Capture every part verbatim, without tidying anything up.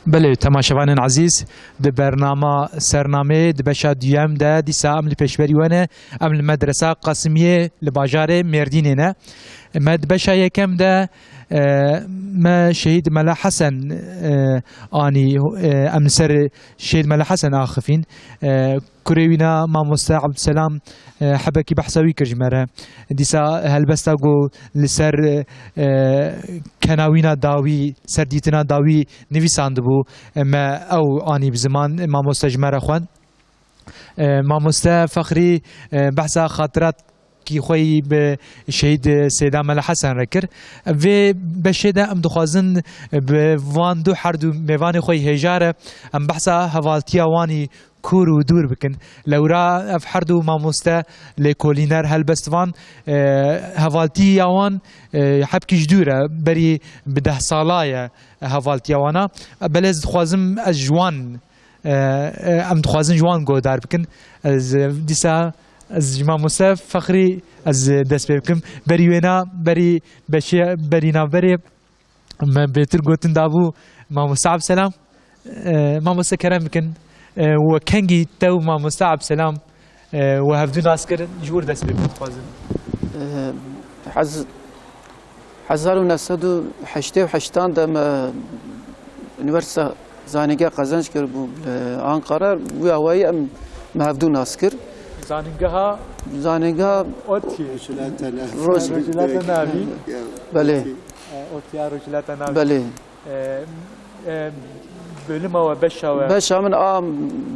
Belê, temaşevanên ezîz, di bernama Sernameyê di beşa duyem de dîsa em li pêşberî we ne. Em li Medresa Qasimiyê li bajarê Mêrdînê ne. Me di beşa yekem de, e, me Şehîd Mela Hesen, e, anî, e, em li ser Şehîd Mela Hesen axifîn. E, kurê wî na mamoste Abdulselam, e, hebekî behsa wî kir ji me re. Dîsa helbesta ku li ser, e, kenawîna dawî, ser dîtina dawî nivîsandibû, e, me ew anî bi ziman, mamoste ji me re xwend. E, mamoste Fexrî, e, behsa xatirat kî xwe yî bi şehîd Seyda Mela Hesen re kir. Vê beşê de em dixwazin bi van du her du mêvanê xwe yî hêja re em behsa hevaltiya wan î kûr û dûr bikin. Lewra ev her du mamoste lêkolîner helbestvan, e, hevaltiya wan, e, hebkî ji dûr e, berî bi deh sala ye hevaltiya wana. Belê ez dixwazim ez ji wan e, e, em dixwazin ji wan guhdar bikin. Ez, e, dîsa ez ji mamoste Fexrî ez, e, dest pê bikim. Berî wêna, berî beşê, berî navberê me bêtir gotin dabû mamoste Abdulselam. E, mamoste kerem bikin. E, we kengî te û mamoste Abdulselam, e, we hevdû nas kirin, ji wir dest pê bikin dixwazin. E, hez-, Hezar û neh sed û heştê û heştan de me Unîversîteya Zanîngeha qezenc kiribû li Anqara. Wî awayî em me hevdû nas kir. Zanîngeha Zanîngeha ODTÜ. Roj-, Rojhilata Navî. Belê. E, ODTÜ ya Rojhilata Navî. Belê. E, e, bölüma we, beşa we? Beşa min a,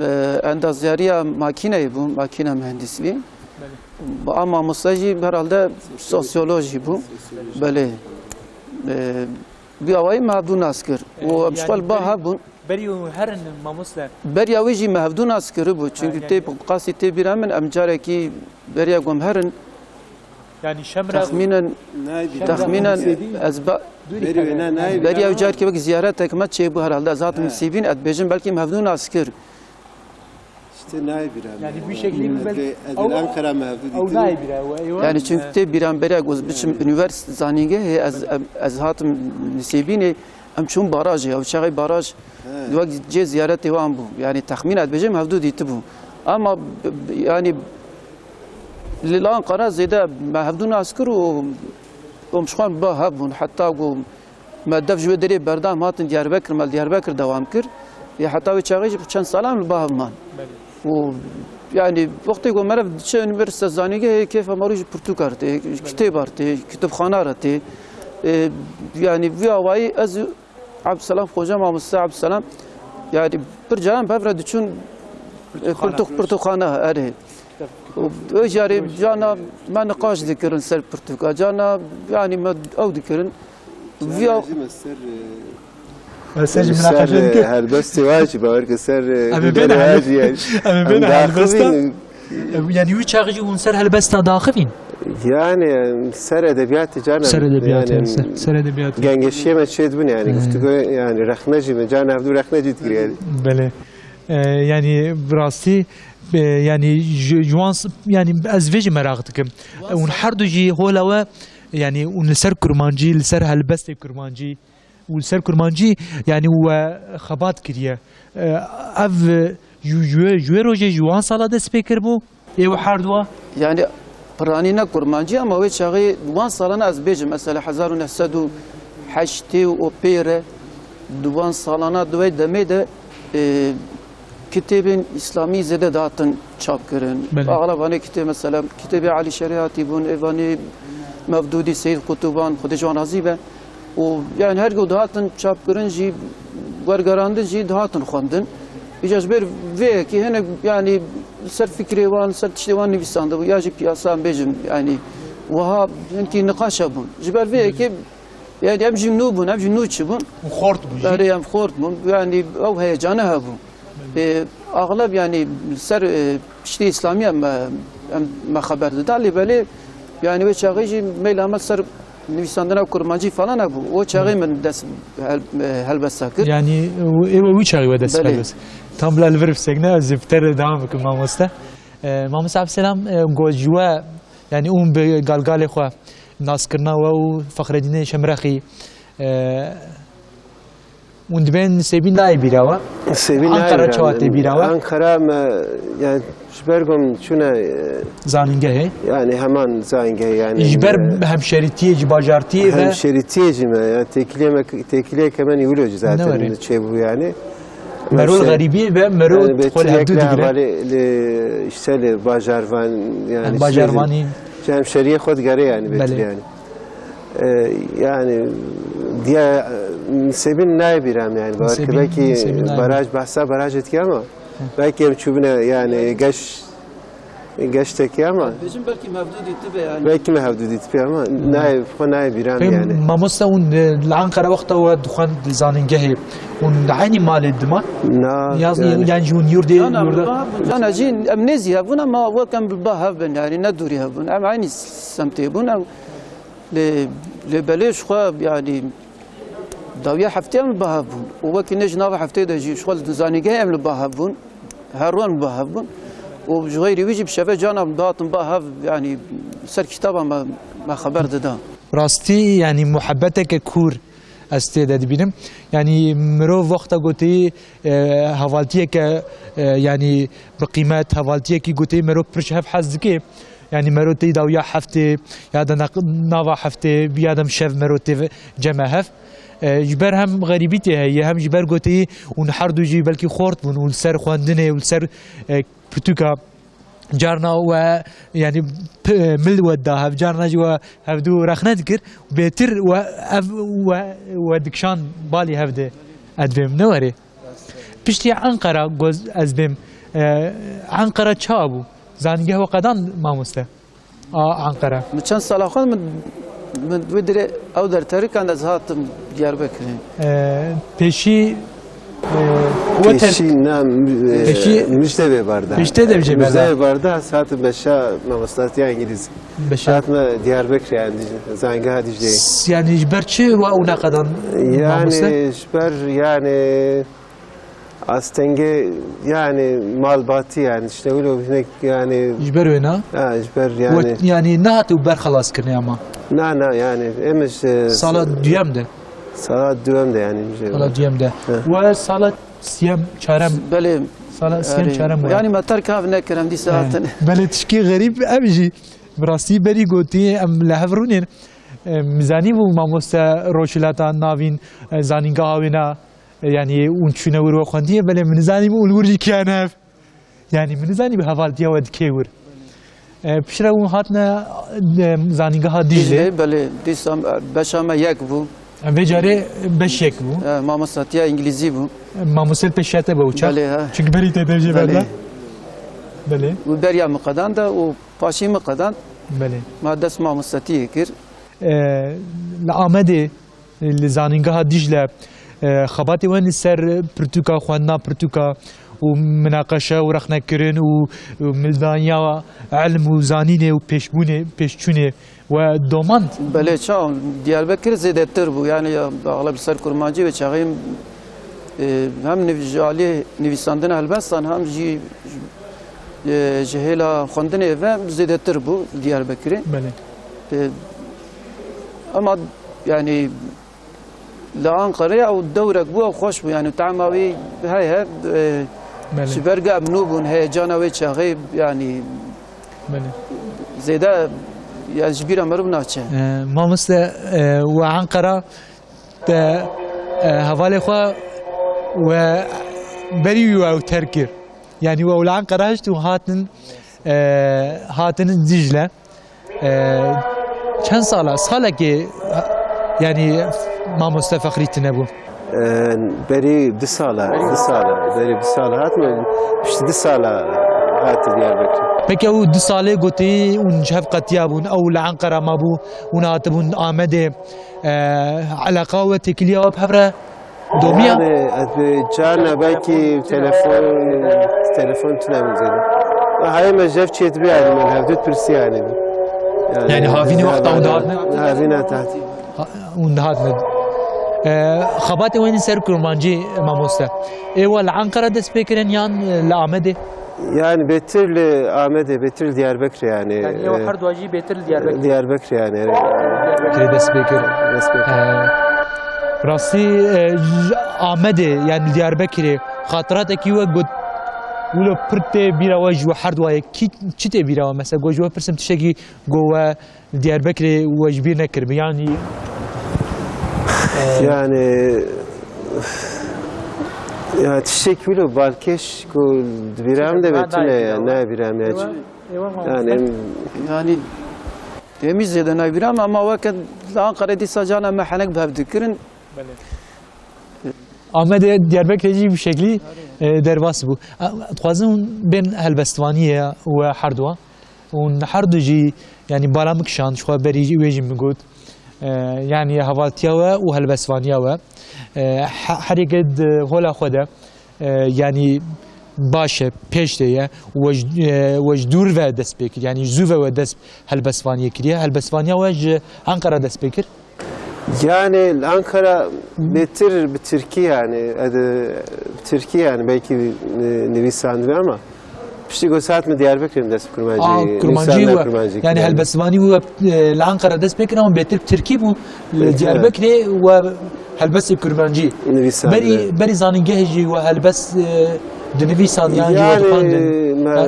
e, endazyariya makîneyê bû, makîne mühendisliği. Belê. A mamoste jî herhalde sosyolojî bû. Belê. E, bi awayî me hevdû nas kir. E, û em ji xwe li ba hev bûn. Berî û herin mamoste? Beriya wê jî me hevdû nas kiribû. Çünkü tê, qasî tê bîra min, em carekî beriya ku em herin, Yani şemre texmînen, texmînen ez ba-, beriya ew carkê wek ziyaretek me çêbû herhalde. Ez hatim Nisêbîn, ez dibêjim belkî me hevdû nas kir. İşte nayê bîra me. Yani bu şekilde Ez, belki ez ew, Ankara me hevdû ew dîtin. Nayê bîra we, eywa. Yani çünkü tê bîra min beriya ku ez biçim unîversîte zanîngehê, ez, em, ez hatim Nisêbînê, em çûn barajê, ew çaxê baraj wek cê ziyaretê wan bû. Yani texmîn ez dibêjim hevdû dîtibû. Ama b-, b-, yani li Ankara zêde me hevdû nas kir û, û em ji xwe ba hev bûn. Heta ku me dev ji wê derê berda, em hatin Diyarbekir, me li Diyarbekir dewam kir. Ê heta wê çaxê jî çend sala em li ba hev man. Belê. Û yani wextê ku meriv diçe unîversîte zanîngehê, kêfa merû ji pirtûka re tê, ji kitêba re tê, kitêbxana re tê. Ê, yani vî awayî ez Abdulselam Xoca, mamoste Abdulselam, yani pir caran bi hev re diçûn, e, pirtûk, pirtûkxana, erê. Û wê carê cana me niqaş dikirin ser pirtûka, cana yani me ew dikirin. Vîya Cana jî me ser, e, Ser ji ser, münaqeşe e, dikir. Helbestê wa jî, bawer ke ser, e, Em ê bêne helbest-, jî, yani. Em ê bêne helbesta. Daxivîn. E, yani wî çaxê jî hûn ser helbesta daxivîn? Yani, ser edebiyatê cana, Ser edebiyatê, yani, ser, ser edebiyatê. Gengeşiyê me çê dibûn yani, He. Guftûgoyê, yani, rexne jî me, cana hevdû rexne jî dikir yani. Belê. E, yani, bi rastî, e, yani, ji, ji wan s-, yani, ez vê jî meraq dikim. Hûn her du jî hola we, yani, hûn li ser kurmancî, li ser helbestê kurmancî, û li ser kurmancî, yanî we xebat kiriye. E, ev, e, ji, ji wê, ji wê rojê, ji wan sala dest pê kiribû, ê we her duwa? Yani, piranî ne kurmancî, ama wê çaxê wan salana ez bêjim, mesela hezar û neh sed û heştê û pê re, di wan salana di wê demê de, e, kitêbên îslamî zêde dihatin çapkirin. Belê. Axla vanê kitêb, mesela, kitêbê Elî Şerî hatîbûn, ê vanê Mevdûdî, Seyîd Qutûban, Xwedê ji wan razî be. Û, yani, her ku dihatin çapkirin jî, wergerandin jî, dihatin xwendin. Îca ji ber vê yekê hinek, yani, ser fikrê wan, ser tiştê wan nivîsandibû, ya jî piyasa, em bêjin, yani, wiha hinkî niqaş hebûn. Ji ber vê yekê, yani, em jî nû bûn, em jî nû çi bûn. Û xort bûn jî. Erê, em xort bûn. Yani, ew heyecane hebû. E, axleb, yani, li ser, e, piştî îslamî em, em, me xeber dida, lê belê, yani, wê çaxê jî meyla me ser nivîsandina kurmancî falan hebû. O çaxê min dest hel-, e, helbesta kir. Yani, ê we wî çaxê we dest Belê. Helbest. Tam bila li vir bisekine, ez ê bi te re devam bikim, mamoste. E, mamoste Abdulselam, e, got ji we, yani, hûn bi galgalê xwe, naskirina we û Fexredînê Şemrexî, e, Hûn dibên Sêbîn nayê bîra we? Sêbîn nayê Ankara bîra çawa min. Tê bîra we? Ankara me, yani, ji ber ku min çûne, e, Zanîngehê? Yani, heman zanîngehê, yani, Ji ber e, hemşerîtiyê, ji bajartiyê ve hemşerîtiyê jî me, yani, têkiliyê me, têkiliyeke me nî wilo jî zaten Ne were? çêbû, yani. Mero li Mesela, xerîbiyê ve mero yani, xwe li hevdû digire. Hevalê li, işte, li bajarvan, yani, Yani, işte, bajarvanî. Ji hemşeriyê xwe digere, yani, Belê. Betî, yani. E, yani, diye, e, Sêbîn nayê bîra min, yani, bawer Sêbîn, ke belkî Sêbîn nayê. Baraj, behsa barajê dikiye ama Hı. belkî em çûbûne, yani, geş, geştekî ama Bêjim belkî mevdû dîtibe, yani. Belkî me hevdû dîtibe ama nayê, xwe nayê bîra min, Peki, yani. Mamoste, hûn, e, li Ankara wexta we dixwend zanîngehê, hûn li eynî malê diman? Na, Yaz-, yani. Yani, hûn yurdê, Na, na, yurda? Ba, na, na, jî em nêzî hebûn ama wek em bi ba hev bin, yani, ne dûrî hebûn. Em eynî semtê bûn, em Lê, lê belê ji xwe, yanî, dawiya heftê em li ba hev bûn. Û wekî nê ji nava heftê de jî ji xwe li zanîngehê em li ba hev bûn. Her rû em li ba hev bûn. Û ji xeyrî wî jî bi şeve cana em dihatin ba hev, yanî, ser kitaba me, me xeber dida. Rastî, yanî, muhebbeteke kûr ez tê de dibînim. Yanî, mirov wexta gotî, e, hevaltiyeke, e, yanî, bi qîmet, hevaltiyekî gotî mirov pir ji hev hez dike. Yanî mero tê dawiya heftê, ya da naq-, nava heftê, ya da şev mero tê ve-, cem e hev. E, ji ber hem xerîbî tê heye, hem ji ber gotî hûn her du jî belkî xort bûn, û li ser xwendinê, û li ser, e, pirtûka carna we, yanî p-, mil we da hev, carna jî we hevdû rexne dikir, bêtir we ev we, we dikşan balî hev de edvêm ne werê. Piştî Enqera goz ez bêm, e, Enqera ça bû? Zanîngeh we qedan mamoste? A, Enqera. Min çend sala xwe min, min wê dirê ew derterikan ez hatim Diyarbekirê. E, pêşî, e, we ter- Pêşî na, e, Pêşî Mijde bê barda. Pêştê de bê barda. Mijde bê barda, ez hatim beşa mamostatiya îngilîzî. Beşa. Hatime Diyarbekir yani, Dicle, Zanîngeha Dicleyê. S-, yani ji ber çi we ew neqedan mamoste? Yani ji ber yani Astengê, yani malbatî yani, işte wilo hinek yani. Ji ber wê na? Ha, ji ber yani. We, yani nehat û berxelas kirine ama? Na, na, yani em ji, e, Sala duyem de? Sala duyem de yani. Sala duyem de. He. We sala siyem, çarem? Belê. Sala siyem, erê, çarem we? Yani me terk hav nekirim dîsa hatin. Belê, tişkî xerîb ev jî. Bi rastî berî gotî em li hev rûnên. E, min zanîbû mamoste Rojhilata Navîn, e, zanîngeha wê na, e, yanî hûn çûne wir we xwendiye, belê min nizanîbû hûn li wir jî kiyan hev. Yanî min nizanîbû hevaltiya we dikê wir. E, piştre hûn hatine, e, zanîngeha Dîcle. Dîcle, belê, dîsa, e, beşa me yek bû. E, vê carê beş yek bû. E, mamostatiya îngilîzî bû. E, mamoste pêşiya te be û çax? Belê, ha. Çünkü berî te dev jê berda. Belê. Belê. Û beriya min qedan de û paşî min qedan. Belê. Ma dest mamostatiyê kir. E, li Amedê, li Zanîngeha Dîcle, e, xebatê we li ser pirtûka, xwendina pirtûka û minaqeşe û rexnekirin û, û mildaniya ilm û zanînê û pêşbûnê, pêşçûnê we domand? Belê, çawa Diyarbekir zêdetir bû. Yani, ya, axleb li ser kurmancî wê çaxê, e, hem niv-, ji alî nivîsandina helbestan hem jî, e, ji hêla xwendinê ve zêdetir bû Diyarbekirê. Belê. E, ema, yani, li Anqerê ew dewrek bû, ew xweş bû, yani, tema wî heye, e, Belê. Ji ber ku em nû bûn, heyecana wê çaxê, yani, Belê. Zêde, yani, ji bîra meriv naçe. E, mamoste, e, we Anqera te, e, hevalê xwe we berî wî we ew terk kir. Yani, we li Anqera hişt û hatin, e, hatin Dîcle. Ee, çend sala? Salekê, yani, mamoste Fexrî tine bû? Ee, berî du sala, du sala, berî du sala hatime, piştî du sala hate Diyarbekir. Peki ew du salê gotî hûn ji hev qetiya bûn, ew li Enqera mabû, hûn hatibûn Amedê, ee, eleqa we têkiliya we bi hev re Domiya? Yani, ez bi carna belkî telefon, telefon tune min zêde. Hayê me jev çêt bi yani, me hevdût pirsi yani. Yani, havînê wexta hûn dihatine? Havîna tahtî. Ha, hûn dihatine. E, xebatê we yên ser kurmancî, mamoste. Ê we li Ankara dest pê kirin yan, e, li Amedê? Yani, bêtir li Amedê, bêtir li Diyarbekir yani. Yani, ew E, her du jî bêtir li Diyarbekir. Diyarbekir yani, evet. Diyarbekirê dest pê kir. Dest pê kir. E, Rastî, e, ji Amedê, yani Diyarbekirê, xatiratekî we got, wilo pir tê bîra we ji we her duayê, kî, çi tê bîra we? Mesela, got, ji we pirsim tiştekî got we Diyarbekirê we ji bîr nekiribe, yani, e, Yani, ya tiştek wilo balkêş ku di bîra min de be tune ya, ne bîra min ya. Yani, em, Yani, demî zêde nayê bîra me, ama weke li Anqerê dîsa cana me henek bi hev dikirin. Belê. Amedê Diyarbekirê jî bi şeklî, e, derbas bû. A, dixwazin bên helbestvaniyê we herduwa. Hûn herdu jî, yanî bala min kişand, ji xwe berî jî wê jî min got. E, yanî hevaltiya we û helbestvaniya we, e, he-, her yekê di hola xwe de, e, yanî baş e, pêş de ye. We ji, e, we ji dûr ve dest pê kir, yanî ji zû ve we dest helbestvaniyê kiriye. Helbestvaniya we ji Anqara dest pê kir? Yani li Ankara bêtir bi tirkî yani, ed-, bi tirkî yani belkî, e, nivîsandine ama piştî ku saet min Diyarbekirê min dest bi kurmancî, Aa, kurmancî nivîsandina we. Kurmancî Yani kir. Helbestvanî we, e, li Ankara dest pê kir ama bêtir bi tirkî bû. Li Tirkî, evet. Diyarbekirê we helbestê kurmancî. Nivîsandine. Berî, berî zanîngehê jî we helbest, e, dinivîsand yan jî we Yani, dixwendin? me-, Ha?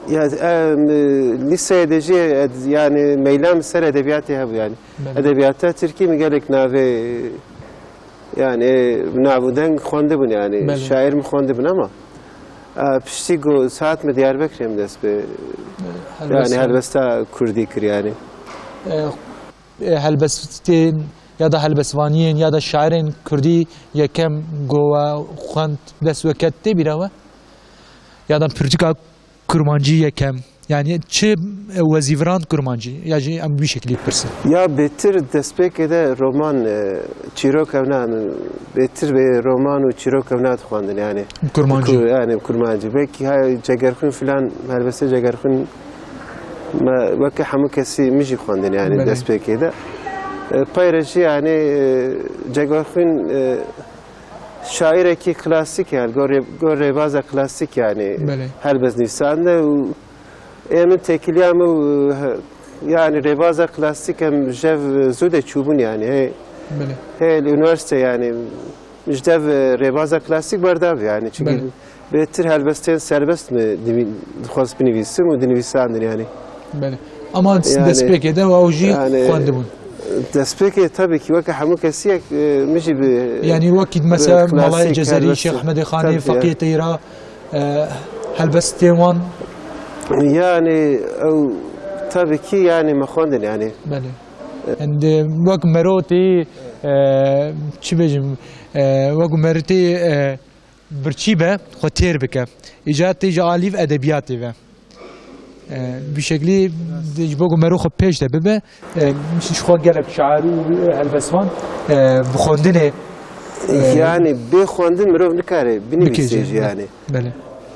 Ya, em, lîseyê de jî, ed-, yani meylam ser edebiyatê hebû yani. Belê. Edebiyata tirkî min gelek navê, yani, nav û deng xwendibûn yani. Belê. Şair min xwendibûn ama, e, piştî ku saet min Diyarbekirê min dest bi, Belê, yani helbesta. Helbesta kurdî kir yani. E, e, helbestên ya da helbestvaniyên ya da şairên kurdî yekem ku we xwend dest we ket tê bîra we? Ya da pirtûka kurmancî yekem. Yani çi, e, we zîvirand kurmancî? Ya jî em bi vî şeklî pirsin. Ya bêtir destpêkê de roman, e, çîrok evna, bêtir bê roman û çîrok evna dixwendin yani. Kurmancî. Ku-, yani kurmancî. Belkî ha Cegerxwîn filan, helbestê Cegerxwîn me weke hemû kesî min jî xwendin yani Belê. Destpêkê de. E, peyre jî yani, e, Cegerxwîn, e, şairekî klasîk e, gor rê-, gor rêbaza klasîk yani Belê. Helbest nivîsandine û ê min têkiliya min û, he, yani rêbaza klasîk em jev zû de çûbûn yani. Hê, Belê. Hê li unîversîte yani ji dev rêbaza klasîk berdabû yani. Çünkü Belê. Bêtir helbestên serbest mi divî-, dixwest binivîsim û dinivîsandin yani. Belê. Ama Yani, destpêkê de ew jî yani, xwendibûn. Destpêkê tabii ki weke hemû kesiyek, e, min jî bi, Yani wekî bi mesela Malayê klasîk Cezerî, helbestê. Şêx Ehmedê Xanê, Tabii ya. Feqiyê Teyra, e, helbestên wan. Yani ew tabii ki yani me xwendin yani. Belê. Ende wek mero tê, e, çi bêjim, e, wek mero tê, e, birçî be, xwe têr bike. Îca tê ji alîv edebiyatê ve. E, bi şeklî de ji bo ku mero xwe pêş de bibe, e, ji xwe gelek şair û helbestvan, e, bi xwendinê, e, Yani bê xwendin mirov nikare binivîse Bikêje, jî yani. Belê.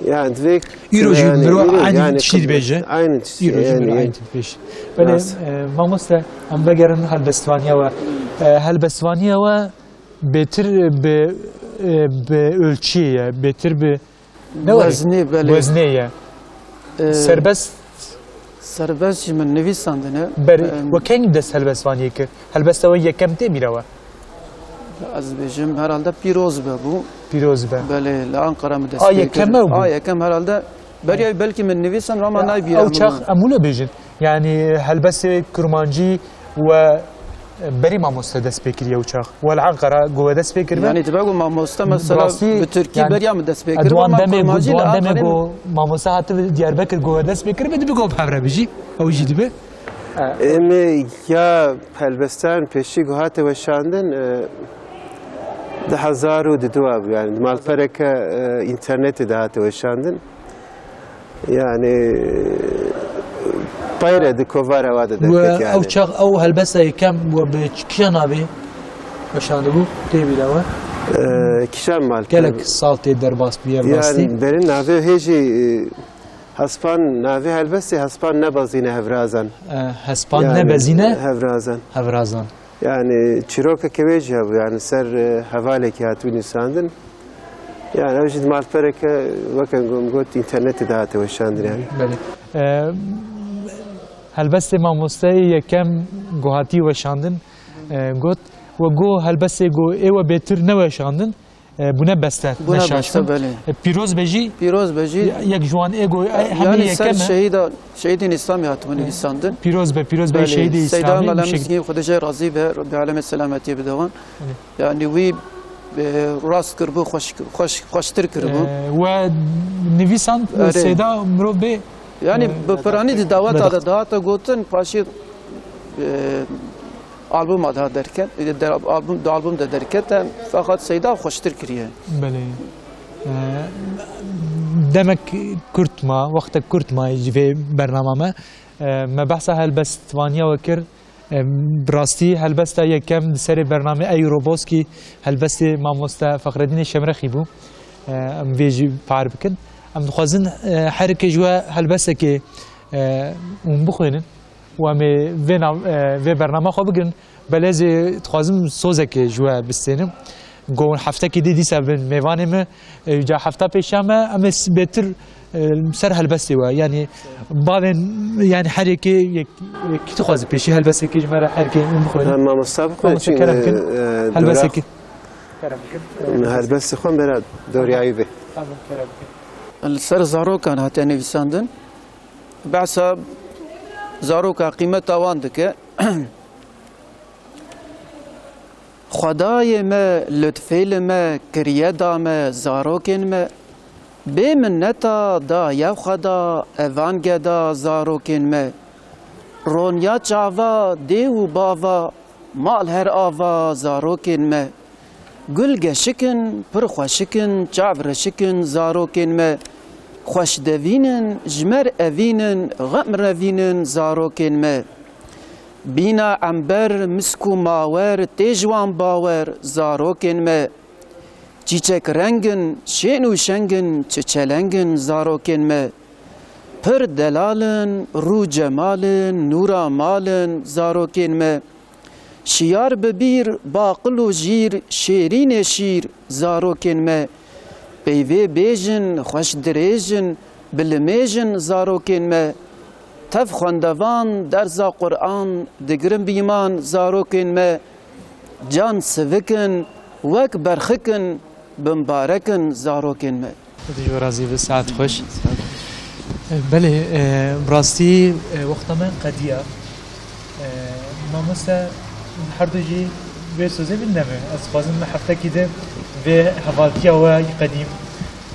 Yani divê Îro jî yani mirov îro aynı yani tiştî kıble-, dibêje. Aynı tiştî Îro jî yani. Mirov aynı tiştî dibêje. Belê, Nas- e, mamoste, em vegerin helbestvaniya we. E, helbestvaniya we bêtir bi, e, bi ölçüyê ye, bêtir bi ne were? Weznê, belê. Weznê ye. E, Serbest. Serbest jî min nivîsandine. Berî, Em, we kengî dest helbestvaniyê kir? Helbesta we yekem tê bîra we? Ez dibêjim herhalde pîroz be bû. Pîroz be. Belê, li Anqara min dest A pê kir. Yekem ew bû. A yekem herhalde. Beriya belkî min nivîsan ama nayê bîra min. Ew çax em wilo bêjin. Yani helbestê kurmancî we berî mamoste dest pê kiriye ew çax. We li Anqara ku we dest pê kiribe. Yani dibe ku mamoste mesela Rastî, bi tirkî yani, beriya min dest pê e, kiribe, duan ama demê ku, kurmancî li duan demê Anqarê ku mamoste hatibe Diyarbekir ku we dest pê kiribe, dibe ku bi hev re bijî. Ew jî dibe. Em ê ya helbestan pêşî ku hate weşandin, e, du hezar û duduwa bû, yani di malpereke, e, înternetê de hate weşandin. Yani, e, peyre di kovara wa de We derket yani. Ew çax, ew helbesta yekem we bi kîja navê weşandibû, tê bîra we? E, kîjan malper? Gelek sal tê derbas bûye, rastî. Yani, berin navê hê jî, e, Hespan, navê helbestê Hespan nebezîne hevrazan. E, Hespan Yani, nebezîne hevrazan. Hevrazan. Yani çîrokeke wê jî hebû, yani ser, e, hevalekî hatibû nivîsandin. Yani ew jî di malpereke weke ku min got înternetê de hate weşandin yani. Belê. E, helbestê mamosteyê yekem ku hatî weşandin, e, got, We got helbestê got ê we bêtir neweşandin, e, bûne beste, Bûne neşaş beste, bûn. Belê. E, pîroz be jî, Pîroz be jî. Yek ji wan ê got, e, hemî Yanî ser yekem e. Şehîda, şehîdên Îslamê hatibûn nivîsandin. Pîroz be, pîroz be, Belê. Şehîdê Seyda Îslamê Mela bişek. Miskîn, Xwedê jê razî be, Rabbi aleme selametiyê bide wan. Belê. Yanî wî, e, rast kiribû, xweş, xweş, xweştir kiribû. E, we nivîsand, Erê. Seyda mirov bê, Yanî e, bi piranî di daweta de dihate gotin, paşê, e, albuma de derket, de, album, di album de derkete, feqet Seyda xweştir kiriye. Belê. E, demek kurt ma, wextek kurt ma ji vê bernama me. E, me behsa helbestvaniya we kir. E, bi rastî helbesta yekem di serê bernamê Eyroboskî helbestê mamoste Fexredînê Şemrexî bû. E, em vê jî par bikin. Em dixwazin, e, herikê ji we helbestekê, e, hûn bixwînin. û em ê vê nav, e, vê bernama xwe bigirin. Belê ez ê dixwazim sozekê ji we bistênim. Go hûn heftekî dî dîsa bin mêvanê me. E, ca hefta pêşiya me, em ê s-, bêtir, e, ser helbestê we. Yanî bavên, yanî her yekê yek, yekî dixwaze pêşî helbestekê ji me re her yekê hûn bixwînin. Ha, mamosta bixwîne, Mamosta çi, kerem bikin. E, e, Helbestekê. Kerem bikin. Helbestê xwe bera doriyayî be. Tamam, kerem bikin. Li ser zarokan hate nivîsandin. Behsa zaroka qîmeta wan dike. Xwedayê me, lutfê li me kiriye da me zarokên me. Bê minneta daye Xweda evan geda zarokên me. Ronya çava dê û bava, mal her ava zarokên me. Gul geşik in, pir xweşik in, çav reşik in zarokên me. Xweş devîn in, ji me re evîn in, xem revîn in zarokên me. Bîna ember, misk û mawer, tê ji wan bawer zarokên me. Çîçek reng in, şên û şeng in, çi çeleng in zarokên me. Pir delal in, rû cemal in, nûra mal in zarokên me. Şiyar bi bîr, baqil û jîr, şêrînê şîr, zarokên me. Peyvê bêj in, xweş dirêj in, bilimêj in zarokên me. Tev xwendevan, derza Quran, digirin bîman zarokên me. Can sivik in, wek berxik in, bimbarek in zarokên me. Xwedê ji we razî be, saet xweş. Belê, e, bi rastî, e, wexta me qediya. E, mamoste, her du jî vê sozê bin deme. Ez dixwazim me heftekî de vê hevaltiya we yî qedîm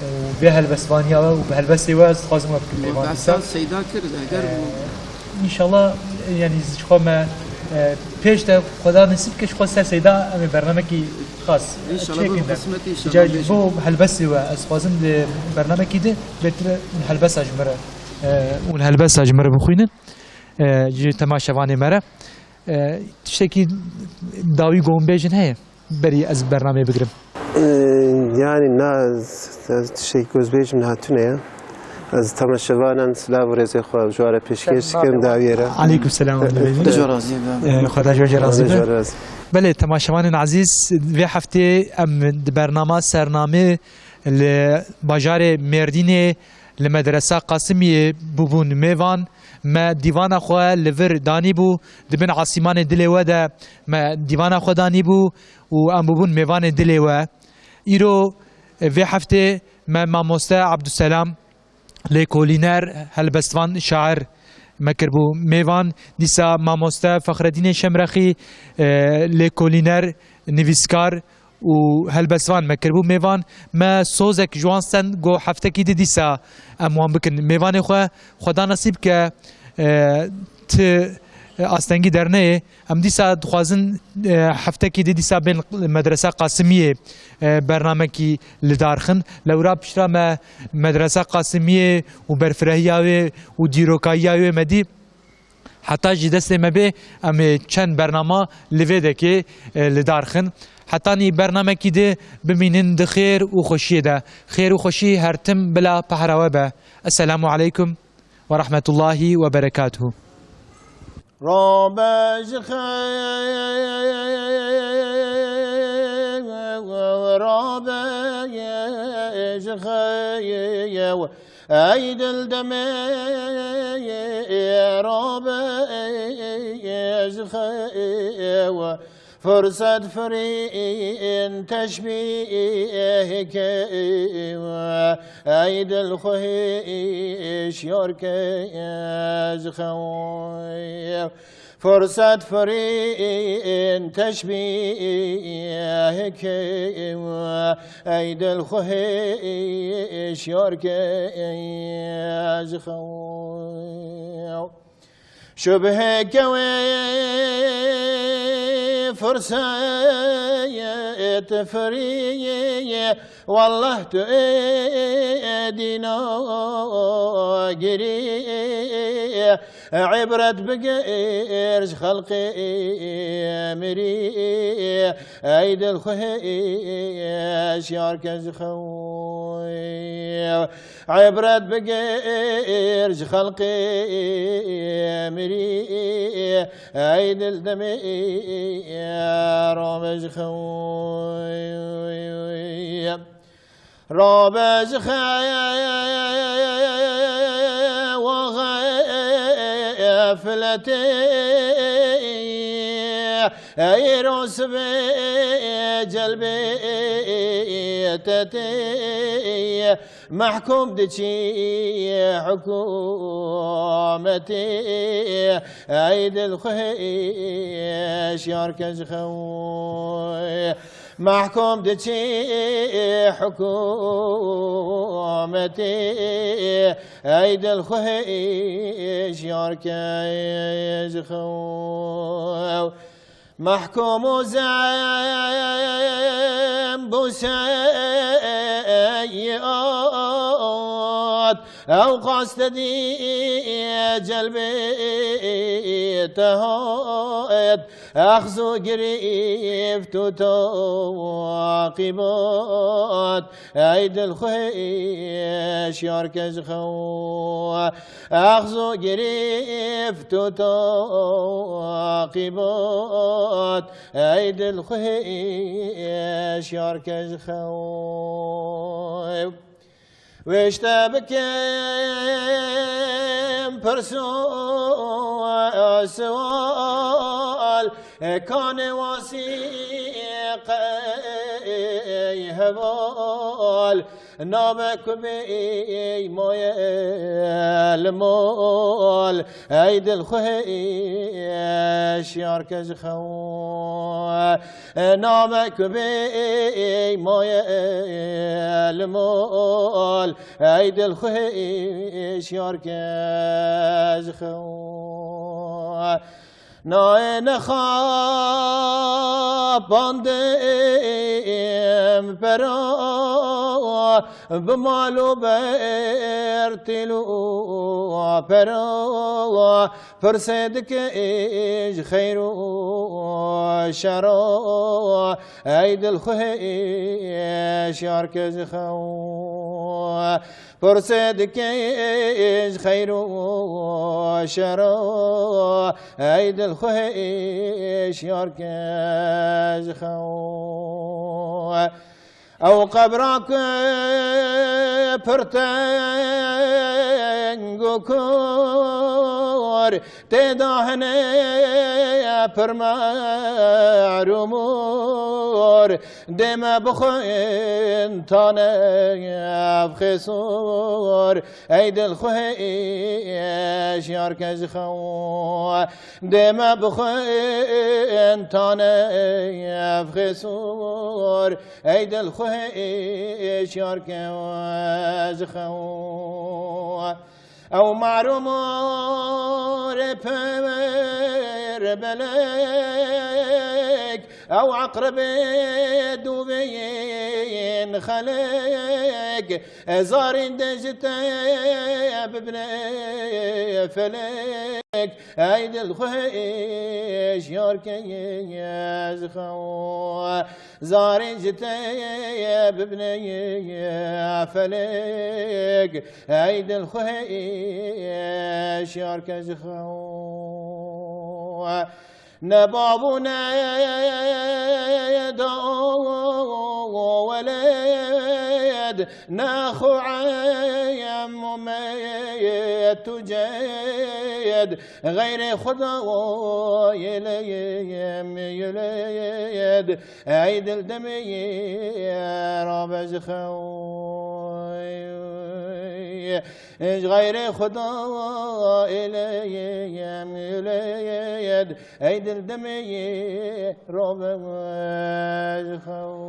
û vê helbestvaniya we û bi helbestê we ez dixwazim we bikim mêvan dîsa. Seyda kir, eger E, înşallah, yanî ji xwe me, e, pêş de Xweda nesîb ke ji xwe ser Seyda em ê bernamekî xas çêkin de. Înşallah, bo qismetî, înşallah. Îcar ji bo helbestê we ez dixwazim di bernamekî de bêtir hûn helbesta ji min re, e, hûn helbesta ji min re bixwînin, e, ji temaşevanê me re. E, tiştekî dawî go hûn bêjin heye? Berî ez bernameyê bigirim. E, yanî na, tiştekî ku ez bêjim niha tune ye. Ez temaşevanan silav û rêzê xwe ji we re pêşkêş dikim dawiyê re. Aleykum selam, Xwedê ji we razî be. E, Xweda ji we jî razî be. Xwedê ji we razî. Belê, temaşevanên ezîz, vê heftê em di bernama Sernamê li bajarê Mêrdînê li Medresa Qasimiyê bûbûn mêvan. Me dîvana xwe li vir danîbû, di bin asîmanê dilê we de me dîvana xwe danîbû û em bûbûn mêvanê dilê we. Îro, e, vê heftê me mamoste Abdulselam, lêkolîner, helbestvan, şair me kiribû mêvan. Dîsa mamoste Fexredînê Şemrexî, e, lêkolîner, nivîskar û helbestvan me kiribû mêvan. Me sozek ji wan stend, got heftekî di dîsa em wan bikin mêvanê xwe. Xweda nesîb ke, e, ti, e, astengî derneyê. Em dîsa dixwazin, e, heftekî di dîsa bên Medresa Qasimiyê, e, bernamekî li dar xin. Lewra piştre me Medresa Qasimiyê û berfirehiya wê û dîrokayiya wê me dî. Heta jî destê me bê, em ê çend bernama li vê dekê, e, li dar xin. Hetanî bernamekî di bimînin di xêr û xweşiyê de. Xêr û xweşî her tim bila pehra we be. Esselamu aleykum ve rahmetullahi ve berekatuhu. Rabe ji xê-, rabe ji xê-, Ey dil demê rabe ji xewa Firset firîn teşbîh ke, ey dil xwe hişyar ke ji xew. Firset firîn teşbîh ke, ey dil xwe hişyar ke ji xew. Şubheke wê firset firî, wallah tu ê dîna girî. Îbret bigir ji xelqê mirî, ey dil xwe hişyar ke ji xew. Îbret bigir ji xelqê mirî, ey dil demê rabe ji xew. Rabe ji xew wa xefletê, ey rosbê celbê tetê. Mehkûm diçî hikûmetê, ey dil xwe hişyar ke ji xew. Mehkûm diçî hikûmetê, ey dil xwe hişyar ke ji xew. Mehkûm û zembû seyat, ew qas te dî celbê te hat. Exz û girîft û taqîbat, ey dil xwe hişyar ke ji xew. Exz û girîft û taqîbat, ey dil xwe hişyar ke ji xew. Wê ji te bikim pirs û siwal, kanê wasîqey heval. Name ku bê maye li mal, ey dil xwe hişyar ke ji xew. Name ku bê maye li mal, ey dil xwe hişyar ke ji xew. Nayê nexapandin pera, bi mal û ber tîl û pera. Pirsê dike ji xeyr û şera, ey dil xwe hişyar ke ji xew. Pirsê dike ji xeyr û şera, ey dil xwe hişyar ke ji xew. Ew qebra ku pir teng û kor, tê de hene pir mehrûm û mor. Dê me bixwin tane ev xêsor, ey dil xwe hişyar ke ji xew. Dê me bixwin tane ev xêsor, ey dil xwe hişyar ke ji xew. Ew mehrûm û rêpir belek, ew eqrebê dûvên xelek, zarîn de ji te bibne felek, ey dil xwe hişyar ke ji xew. Zarên ji te bibne felek, ey dil xwe hişyar ke ji xew. Ne bav û ne dawelek, نخو عم وميت وجد غير خدا يليم يليد عيد الدمي رابز خوي. إيش غير خدا إليم يليد عيد الدمي رابز خوي.